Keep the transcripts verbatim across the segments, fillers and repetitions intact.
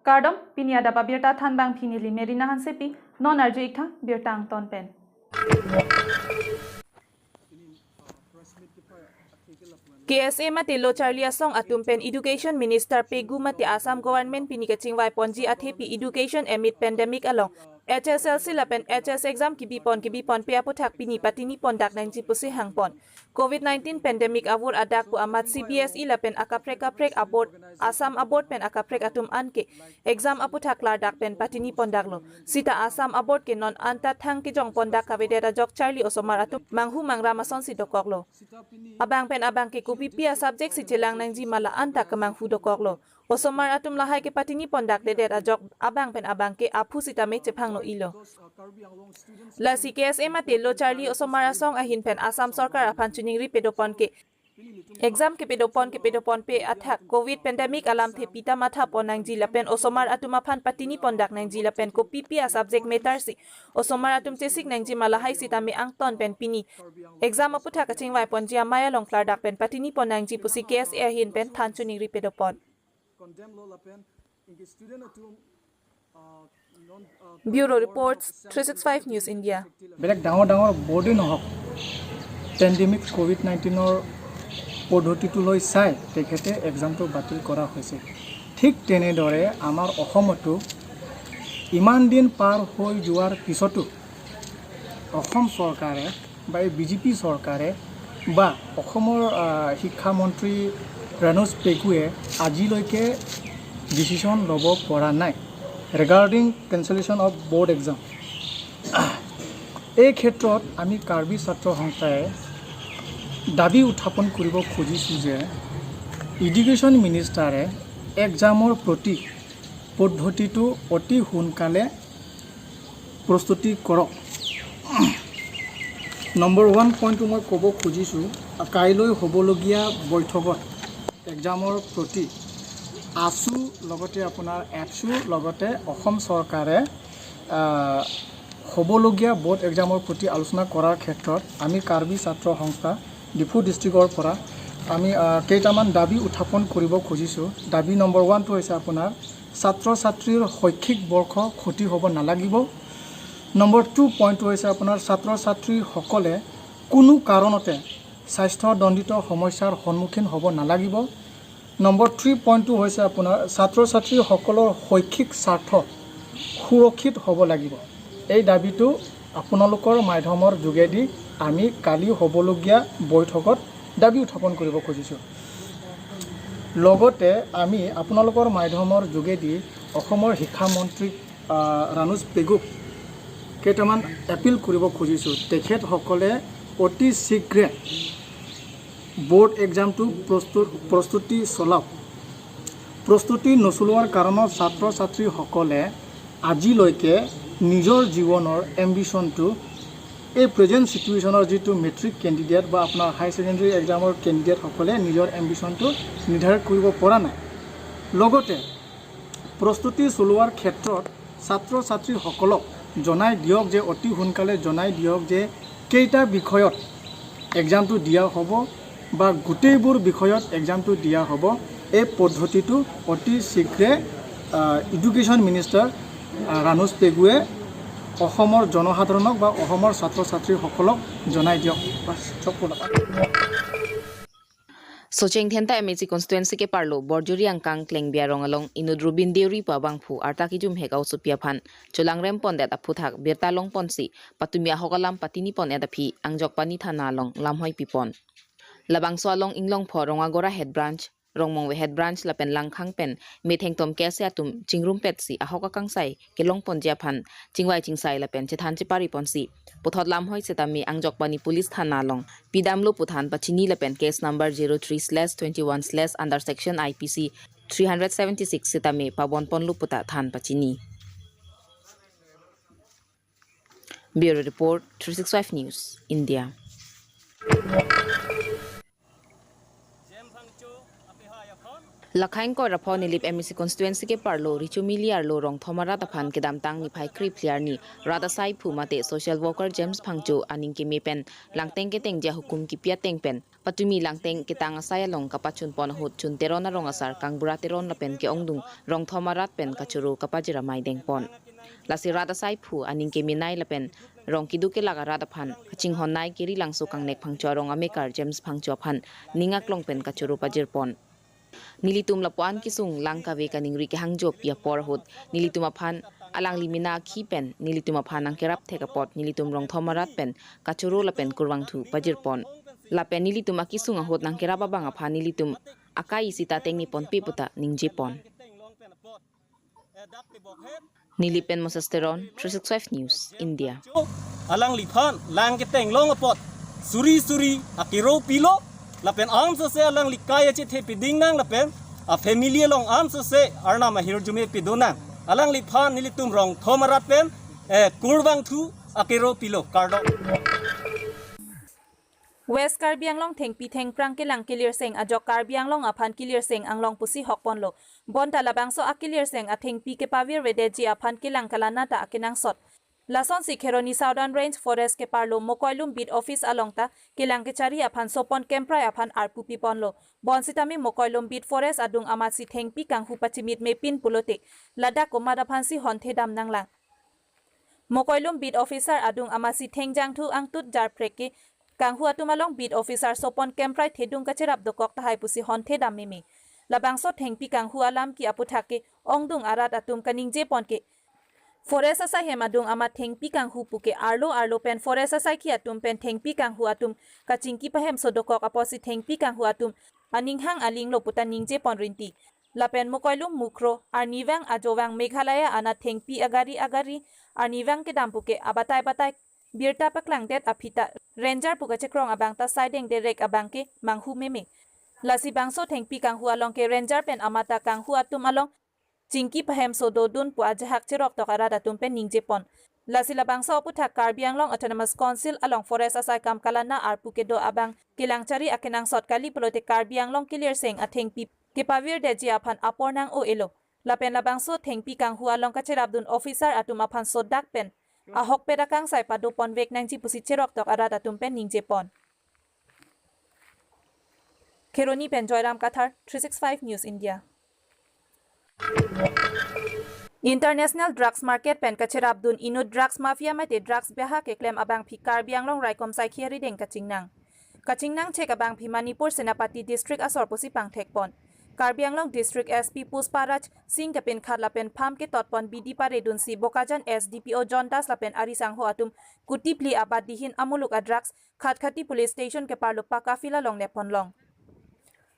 Kardom, pini adap abirta thanbang pini neli Merina Hansepi, non arju-ik tha birta angton pen. K S A mate lo charli asong atum pen Education Minister Pegu mate Assam Government pini kachingvai ponji athepi education amid pandemic along H S L C lapen H S exam kebipon kebiponpe aputhak pini patini pondak nangji pusi hangpon. Covid nineteen pandemic avur adak pu amat C B S E lapen akaprek kaprek aboard, Assam aboard pen akaprek atum anke exam aputhak klardak pen patini pondaklo. Sita Assam aboard ke non anta thang kejong pondak kavedet ajok charli osomar atum manghu mangram asonsi dokoklo. Abang pen abang ke kopipi a subject si chelang nangji ma la anta kemanghu dokoklo. Osomar atum lahai ke patini pondakdedet ajok abang pen abang ke aphu sitame chephang no-ilo. Lasi K S A mate lo charli osomar asong ahin pen Assam Sorkar aphan choningri pedopon ke exam kepadopon kepadoponpe athak Covid pandemic alamthe pita matha pon nangji lapen osomar atum aphan patini pondak nangji lapen kopipi a subject matter si osomar atum chesik nangji ma lahai sitame angton pen pini exam aputhak kachingvai ponji amei along klardak pen patini pon nangji pusi K S A ahin pen than choningri pedopon. Bureau Reports, three six five News India. বেলেগ ডাঙৰ ডাঙৰ বৰ্ডেই নহওক, pandemic covid নাইণ্টিনৰ পদ্ধতিটো লৈ চাই তেখেতে এক্সামটো বাতিল কৰা হৈছে। ঠিক তেনেদৰে আমাৰ অসমতো ইমান দিন পাৰ হৈ যোৱাৰ পিছতো অসম চৰকাৰে বা এই বি জে পি চৰকাৰে বা অসমৰ, আহ, শিক্ষামন্ত্ৰী ৰাণোজ পেগুৱে আজিলৈকে ডিচিশ্যন ল'ব পৰা নাই regarding cancellation of board exam। এই ক্ষেত্ৰত আমি কাৰ্বি ছাত্ৰ সংস্থাই দাবী উত্থাপন কৰিব খুজিছোঁ যে এডুকেশ্যন মিনিষ্টাৰে এক্সামৰ প্ৰতি পদ্ধতিটো অতি সোনকালে প্ৰস্তুতি কৰক। নম্বৰ ওৱান পইণ্টটো মই ক'ব খুজিছোঁ, কাইলৈ হ'বলগীয়া বৈঠকত এক্সামৰ প্ৰতি আছু লগতে আপোনাৰ এপছু লগতে অসম চৰকাৰে, আহ, হ'বলগীয়া বৰ্ড এক্সামৰ প্ৰতি আলোচনা কৰাৰ ক্ষেত্ৰত আমি কাৰ্বি ছাত্ৰ সংস্থা ডিফু ডিষ্ট্ৰিক্টৰ পৰা আমি, আহ, কেইটামান দাবী উত্থাপন কৰিব খুজিছোঁ। দাবী নম্বৰ ওৱানটো হৈছে আপোনাৰ ছাত্ৰ ছাত্ৰীৰ শৈক্ষিক বৰ্ষ ক্ষতি হ'ব নালাগিব। নম্বৰ টু পইণ্টটো হৈছে আপোনাৰ ছাত্ৰ ছাত্ৰীসকলে কোনো কাৰণতে স্বাস্থ্যজনিত সমস্যাৰ সন্মুখীন হ'ব নালাগিব। নম্বৰ থ্ৰী পইণ্টটো হৈছে আপোনাৰ ছাত্ৰ ছাত্ৰীসকলৰ শৈক্ষিক স্বাৰ্থ সুৰক্ষিত হ'ব লাগিব। এই দাবীটো আপোনালোকৰ মাধ্যমৰ যোগেদি আমি কালি হ'বলগীয়া বৈঠকত দাবী উত্থাপন কৰিব খুজিছোঁ। লগতে আমি আপোনালোকৰ মাধ্যমৰ যোগেদি অসমৰ শিক্ষামন্ত্ৰী, আহ, ৰাণোজ পেগুক কেইটামান এপিল কৰিব খুজিছোঁ। তেখেতসকলে অতি শীঘ্ৰে বৰ্ড এক্সামটো প্ৰস্তুত, প্ৰস্তুতি চলাওক। প্ৰস্তুতি নচলোৱাৰ কাৰণত ছাত্ৰ ছাত্ৰীসকলে আজিলৈকে নিজৰ জীৱনৰ এম্বিশ্যনটো এই প্ৰেজেণ্ট চিটুৱেশ্যনৰ যিটো মেট্ৰিক কেণ্ডিডেট বা আপোনাৰ হাই ছেকেণ্ডেৰী এক্সামৰ কেণ্ডিডেটসকলে নিজৰ এম্বিশ্যনটো নিৰ্ধাৰণ কৰিব পৰা নাই। লগতে প্ৰস্তুতি চলোৱাৰ ক্ষেত্ৰত ছাত্ৰ ছাত্ৰীসকলক জনাই দিয়ক যে, অতি সোনকালে জনাই দিয়ক যে কেইটা বিষয়ত এক্সামটো দিয়া হ'ব বা গোটেইবোৰ বিষয়ত এক্সামটো দিয়া হ'ব। এই পদ্ধতিটো অতি শীঘ্ৰে, আহ, এডুকেশ্যন মিনিষ্টাৰ, আহ, ৰাণোজ পেগুৱে অসমৰ জনসাধাৰণক বা অসমৰ ছাত্ৰ ছাত্ৰীসকলক জনাই দিয়ক। বাছ, চব কথা। Socheng Dhenta M A C constituency keparlo Borjuri angkang Klengbi arong along inut Rubin Deuri pu abangphu arta kejum hek a-osopi aphan cholangrem pondet aphuthak birta longponsi patumi ahok alam patini pon-et aphi Angjokpani thana along lamhoi pipon. Labangso along Inglongpho Rongagora Head Branch, Rongmongve Head Branch lapen Langkhang pen methengtom K S A atum chingrumpetsi ahok akangsai kelongponji aphan chingvai chingsai lapen chethan chepari ponsi puthot lamhoi setame Angjokpani Police Thana along pidamlo pu than pachini lapen case number zero three slash twenty one slash under section I P C three hundred seventy six setame pabonponlo puta than pachini. Bureau Report, three six five News India. Lakhaing Koirapho Nilip M A C constituency keparlo Richomili arlo Rongthom arat aphan kedamtang niphai kre phli arni rat asai phu mate social worker James Phangcho aning keme pen langteng ketengji ahukum kipi ateng pen patumi langteng ketang asai along kapachun pon ahut Chun Teron arong asar Kangbura Teron lapen ke-ongdung Rongthom arat pen kachoro kapajir amei dengpon. Lasi rat asai phu aning kemenei lapen rong keduk kelak arat aphan kachinghonnei Kerilangso Kangnek Phangcho arong amekar James Phangcho aphan ning aklong pen kachoro pajirpon. Nelitum lapuan kesung lang kave kaningri kehangjo pi apor ahut nelitum aphan alangli mena akhi pen nelitum aphan nangkerap thek apot nelitum Rongthom arat pen kachoro lapen kurvangthu pajirpon. Lapen nelitum akesung ahut nangkerap abang aphan nelitum akai isi ta tengni ponpe puta ningjepon. Nilip pen Moses Teron, three six five News, India. Alangliphan lang keteng long apot suri suri akero pilo lapen ansose alangli kai achethe piding nang lapen a family along ansose arnam ahirjume pido nang. Alangliphan nelitum Rongthom arat pen eh, kurvangthu akero pilo, kardom. West Karbi Anglong thengpi thengphrang kelang kelirseng ajok Karbi Anglong aphan kelirseng anglong pusi hokponlo. Bonta labangso akelirseng athengpi kepavirvedetji aphan kelang kalana ta akenangsot. Lasonsi Kheroni Southern Range Forest keparlo Mokoilum Beat Office along ta kelang kechari aphan sopon kemprai aphan arpu piponlo. Bonsitame Mokoilum Beat Forest adung amatsi thengpi kanghu pachimit mepin pulote ladak komat aphansi honthe dam nanglang. Mokoilum Beat Officer adung amatsi thengjangthu angtut jarprek ke kanghu atum along Beat Officer sopon kemprai thedung kacherap dokok tahai pusi honthe dam meme. Labangso thengpi kanghu alam ke aputhak ke-ongdung arat atum kaningjepon ke Forest asai hem adung amat thengpi kanghu puke arlo arlo pen Forest asaikhi atum pen thengpi kanghu atum kachingki pahemso dokok apotsi thengpi kanghu atum aning hang alinglo puta ningjepon rinti. Lapen Mokoilum Mukroh, arnivang ajovang Meghalaya anat thengpi agari agari arnivang kedam puke abatai batai birta paklangdet aphi ta Ranger pu kachekrong abang ta saideng derek abang ke manghu meme. Lasi bangso thengpi kanghu along ke Ranger pen amat ta kanghu atum along chingki pahemso dodun pu ajahak cheroktok arat atum pen ningjepon. Lasi labangso aputhak Karbi Anglong Autonomous Council along Forest asai kam kalana arpu kedo abang kelang chari akenangsot kali pulote Karbi Anglong kelirseng athengpi kepavirdetji aphan apor nang-o-elo. Lapen labangso thengpi kanghu along kacherapdun officer atum aphan sodak pen ahokpet akangsai padoponvek nangji pusi cheroktok arat atum pen ningjepon. Kheroni pen Joyram Kathar, three six five News India. International Drugs Market pen kacherapdun inut drugs mafia mate drugs beha keklem abangphi Karbi Anglong raikom saikhi arideng kachingnang. Kachingnang chek abangphi Manipur Senapati District asor pusi pangthekpon. Karbi Anglong District S P Pushpa Raj Singh kepinkhat lapen pham ketotpon bidi paredunsi Bokajan S D P O John Das lapen arisangho atum kuti phli abat dihin amuluk a drugs Khatkhati Police Station keparlo Pakka Field along nepponlong.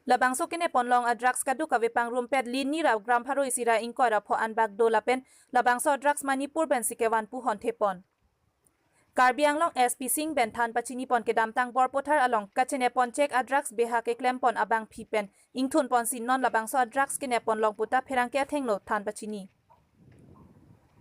Labangso keneponlong a drugs kadokave pangrumpet Lini ra gram pharo isi ra ingkoi ra pho anbak do lapen labangso a drugs Manipur pensi kevan pu honthepon. Karbi Anglong S P Singh pen than pachinipon kedamtang Borpathar along kachenepon chek a drugs beha keklempon abangphi pen ingthunponsi non labangso a drugs keneponlong puta pherangke athengno than pachini.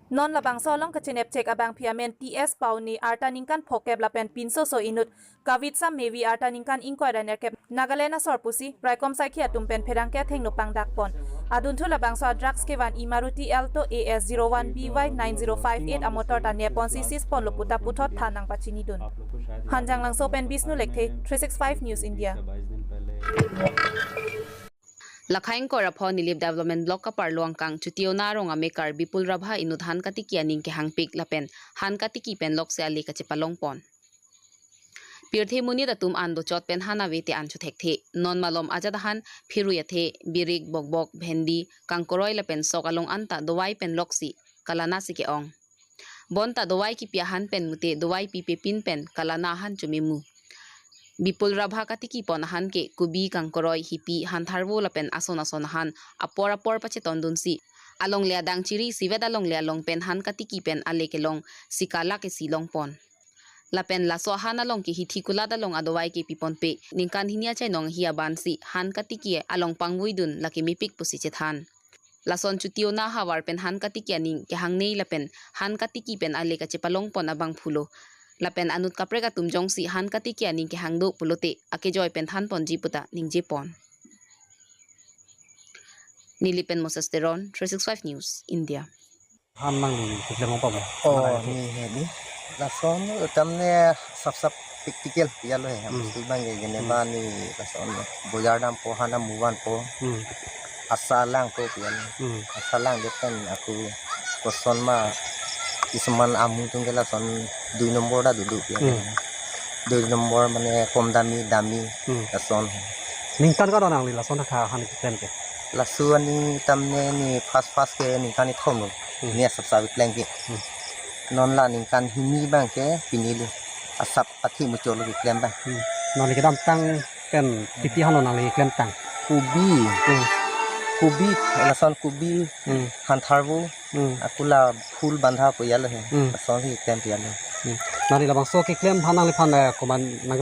Non labangso along kachenep chek abangphi amen T S Paone arta ningkan phokep lapen pinsoso inut Kavitsam Mevi arta ningkan ingkoi ra nerkep Nagaland asor pusi raikom saikhi atum pen pherangke athengno pangdakpon. Adunthu labangso a drugs kevan i Maruti Alto A S zero one B Y nine zero five eight amotor ta neponsi seizponlo puta puthot than nangpachinidun. Hanjanglangso pen Bishnu Lekthe, three six five News India. Lakhaing Koirapho Nilip Development Block kaparlo angkang Chutiona arong amekar Bipul Rabha inut han katiki aning kehangpik lapen han katiki pen loksi ale kachepalongpon. Pirthe monit atum an dochot pen han ave te an chothekthe. Non malom ajat ahan phirui athe, birik, bokbok, bhendi, kangkoroi lapen sok along anta dovai pen loksi kalanasi ke-ong. Bonta dovai kipi ahan pen mute dovai pipe pin pen kalana ahan chomemu. Bipul Rabha katikipon ahan ke kobi, kangkoroi, hipi, hantharvo lapen ason ason ahan apor apor pachetondunsi alongle adang chiri isivet alongle along pen han katiki pen ale kelong sika lakh isi longpon. Lapen laso ahan along ke hithi kulat along adovai ke piponpe, ningkan hini achainong ahi abansi han katiki along pangvuidun lake mepik pusi chethan. Lason Chutiona ahavar pen han katiki aning kehangnei lapen han katiki pen ale kachepalongpon abangphulo. Lapen anut kaprek atum jongsi han katiki aning kehangdo pulote akejoi pen thanponji puta ningjepon. Neli pen Moses Teron, three six five News, India. Han nangli keklem ong pamo? Oh, nangli ni he di. Lason utam ne sap sap practical ya lo he. Hmm. Abang ke jene Hmm. ba ni lason bojar dampo, han amu vanpo. Hmm. Asa langpo ya lo. Hmm. Asa lang de pen ako koson ma kisuman amu atum ke lason dui nombor ta duduk ya lo. Hmm. Dui nombor mane kom dami, dami Hmm. lason. Ningkan ko-an nangli lason tha han keklem ke? Laso aning tam ne ni first first ke ningkan ni thom lo. Hmm. Ni asap sap klem ke. Hmm. Non la ningkan hini abang ke pini lo. Asap athi muchot lo keklem abang. Hmm. Nangli kedamtang pen pipi han lo nangli klemtang? Kobi. Hmm. Kobi, lason kobi, Hmm. han tharvo, Hmm. ako la phul bandha po ya lo he. Hmm. Lason si klem po ya lo. Hmm. Nangli labangso keklem aphan nangliphan, eh, komat nang,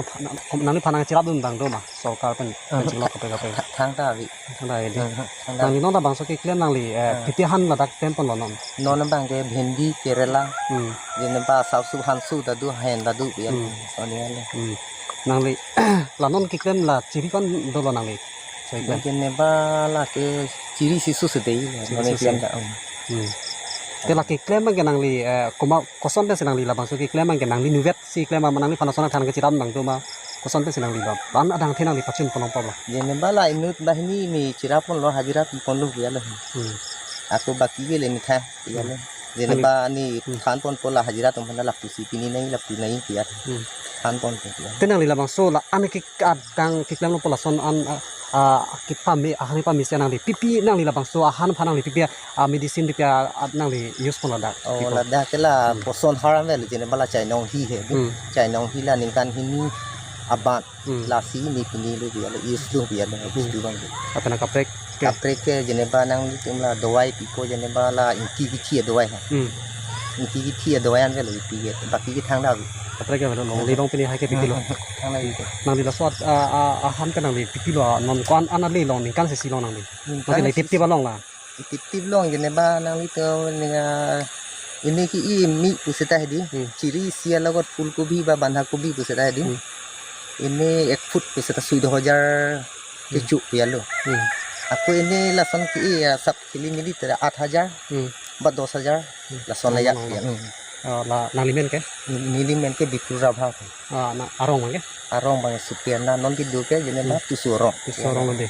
nangliphan nangcherap dun abang do ma? Sorkar pen, Ah. pen chinglo kaprek kaprek. Tha-, thangta ave. Thangta ave di. Ah, thangta ave. Nangli non labangso keklem nangli, eh, Ah. pipi han ladak klem pon lo non? Non abang ke bhendi, karela. Hmm. Jene ba sap su han su ta do, hen ta do ya lo. Hmm. Lason ya lo. Hmm. Nangli la non keklem la chiri ko-an dolo nangli? Sai klem. Jene ba la ke chiri si su se dei, Chiri non su se. klem ta, um. Hmm. Te la keklem abang ke nangli, eh, komat koson pensi nangli labangso keklem abang ke nangli nuvet si klem ma, nangliphan lason than kecherap abang do ma, koson pensi nangli ba? Ban adang the nangli pachun pon ong pamo? Jene ba la inut banghini ni cherap pon lo, hajira pi pon lo ya lo. Hmm. Ako baki ke le ni tha ya lo. Jene Nangli ba ni Hmm. than ponpo la hajira atum aphan lapusi pini nai lapu nai ya. Hmm. Than ponpo ya. Te nangli labangso la-an ke adang keklem lo po lason an, ah, ah, kepame, ahan pame si nangli pipi nangli labangso ahan aphan nangli pipi, ah, medicine pipi, ah, nangli use pon ladak? Oh, Pipo. ladak ke la Hmm. poson har ave lo, jene ba la chainong hi he. Hmm. Chainong hi la ningkan hini aban. Hmm. Lasi ni pini lo ya lo, use lo ya lo, Hmm. use lo abang. Apena kaprek ke? Kaprek ke jene ba nanglitum la dawai pipo, jene ba la ingki kithi adawai ha. Hmm. Ingki kithi adawai an ave lo pipo ke. Baki ke thangta ave. Kaprek ke ave lo, Hmm. nangli long pini hai ke pipi lo. Thangta ave. Nangli laso, ah, ah, ahan ke nangli pipi lo, non ko-an an ale long, ningkan sesi long nangli? Ningkan Nangli sesi. Tip tip along la? Tip tip along jene ba nanglitum ninga ini ke i mi puseta he di. Hmm. Chiri isi alogot phul kobi ba bandha kobi puseta he di. Hmm. Ini ek foot puseta sui do hajar Hmm. kecho ya lo. Hmm. Ako ini lason ke i asap kili mili tera at hajar Hmm. ba dos hajar Hmm. lason layak Hmm. ya. Hmm. Ah, la nangli men ke? Neli men ke Bikur Rabha. Ah, na arong abang ke? Arong abang Supiana, non kedo ke jene ba Hmm. Tusu arong. Tusu arong lo de.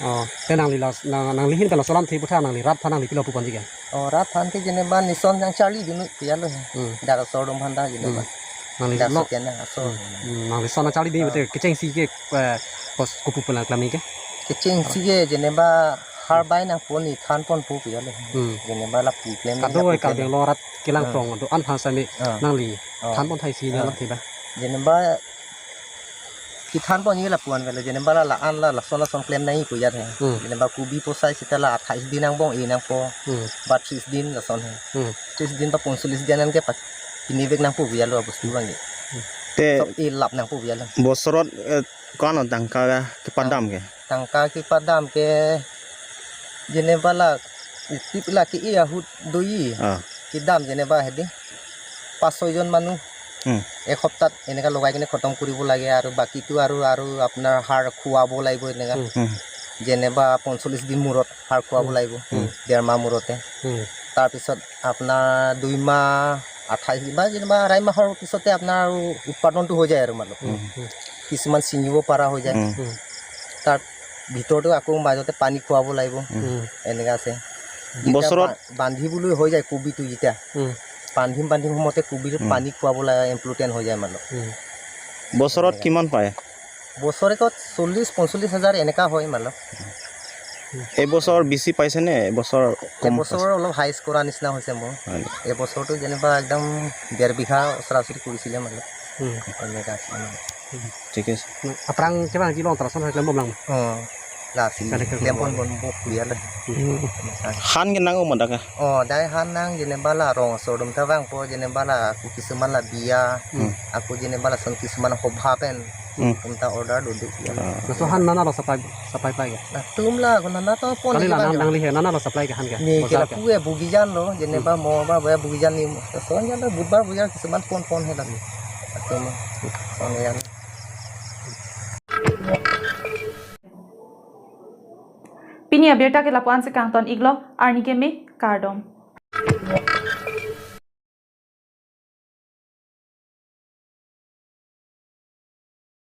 Oh, te nangli la, nang, nangli ahin pen laso alam the putha nangli rat aphan nangli pilo pu ponji ke? Oh, rat aphan ke jene ba nison nangcharli dun ya lo he. Hmm. Dak asor atum aphan ta jene ba. Hmm. Nangli Dak lo Supiana asor. Hmm. Hmm. Nangli son nangcharli dun Ah. te kechengsi ke, eh, kos kopu pu nangklem ke? Kechengsi ke jene ba har bai nangpo ni than ponpo ya lo he. Hmm. Jene ba lapu klem Kado lapu eh Karbi klem. Anglong arat kelang Ah. krong do-an aphan sami Ah. nangli Oh. than pon thai si Ah. nangli ba. Jene ba kethan ponji lapu-an ave lo, jene ba la la-an la lason lason klem nangji pu ya he. Hmm. Jene ba kobi posai seta la athais din angbong e nangpo, Hmm. ba tris din lason he. Hmm. Tris din ba ponsolis din an ke pa-, pini vek nangpo ya lo abostu abang ke. Te Sob e lap nangpo ya lo. Bosorot, eh, ko-an tangka kepadam ke? Tangka kepadam ke jene ba la utip la ke e ahut doji. Ah. Kedam jene ba he di. পাঁচ ছয়জন মানুহ হুম। এসপ্তাহত এনেকা লগাই কিনে খতম কৰিব লাগে আৰু বাকীটো আৰু, আৰু আপোনাৰ সাৰ খুৱাব লাগিব এনেকা। হুম। হুম। যেনিবা পঞ্চল্লিছ দিন মূৰত সাৰ খুৱাব হুম। লাগিব, হুম। ডেৰ মাহ মূৰতে। হুম। তাৰপিছত আপোনাৰ দুই মাহ, আঠাইছ দিন বা যেনিবা আঢ়াই মাহৰ পিছতে আপোনাৰ আৰু উৎপাদনটো হৈ যায় আৰু মানে। হুম। হুম। কিছুমান ছিঙিব পৰা হৈ যায়। হুম। হুম। তাৰ ভিতৰতো আকৌ মাজতে পানী খুৱাব লাগিব। হুম। এনেকা আছে। যেতিয়া বছৰত বা-, বান্ধিবলৈ হৈ যায় কবিটো যেতিয়া, হুম। বান্ধিম বান্ধিম সময়তে কবিটোত হুম। পানী খুৱাব লাগে, ইমপ্লুটেণ্ট হৈ যায় মানুহ। হুম। বছৰত এনেকা। কিমান পায়? বছৰেকত চল্লিছ পঞ্চল্লিছ হাজাৰ এনেকা হয় মানুহ। এইবছৰ বেছি পাইছেনে? এইবছৰ কম এইবছৰ পাইছে? অলপ হাইচ কৰা নিচিনা হৈছে মোৰ। হয় নেকি? এইবছৰটো যেনিবা একদম ডেৰ বিঘা ওচৰা ওচৰি কৰিছিলে মানুহ। হুম। এনেকা আছে মানে। ঠিকে আছে। Aphrang kevang kelong ta lason hai klem bom lang. Oh, lasi. Kali ke klem bom bom bom kuliah lah. Hmm. Han kenang o madak a? Oh, dai han nang jeneibala rong asor atum ta vangpo, jeneibala aku kisuman la biya, Hmm. aku jeneibala son kisuman hobha pen, Hmm. atum ta order doduk. Ah. Laso han nana lo supply, supply pai ke? Latum la, ko nana to pon Kali ke la bang nang, ya. Nangli he, nana lo supply ke han ke? Ni Bozar kela ke? Pue Bugijan lo, jeneiba Hmm. mo ba ba Bugijan ni, son ya lo budbar Bugijan kisuman pon pon he la. Hmm. Atum, son ya. Pini abirta ke lapu-an si kangton iklo, arni keme, kardom.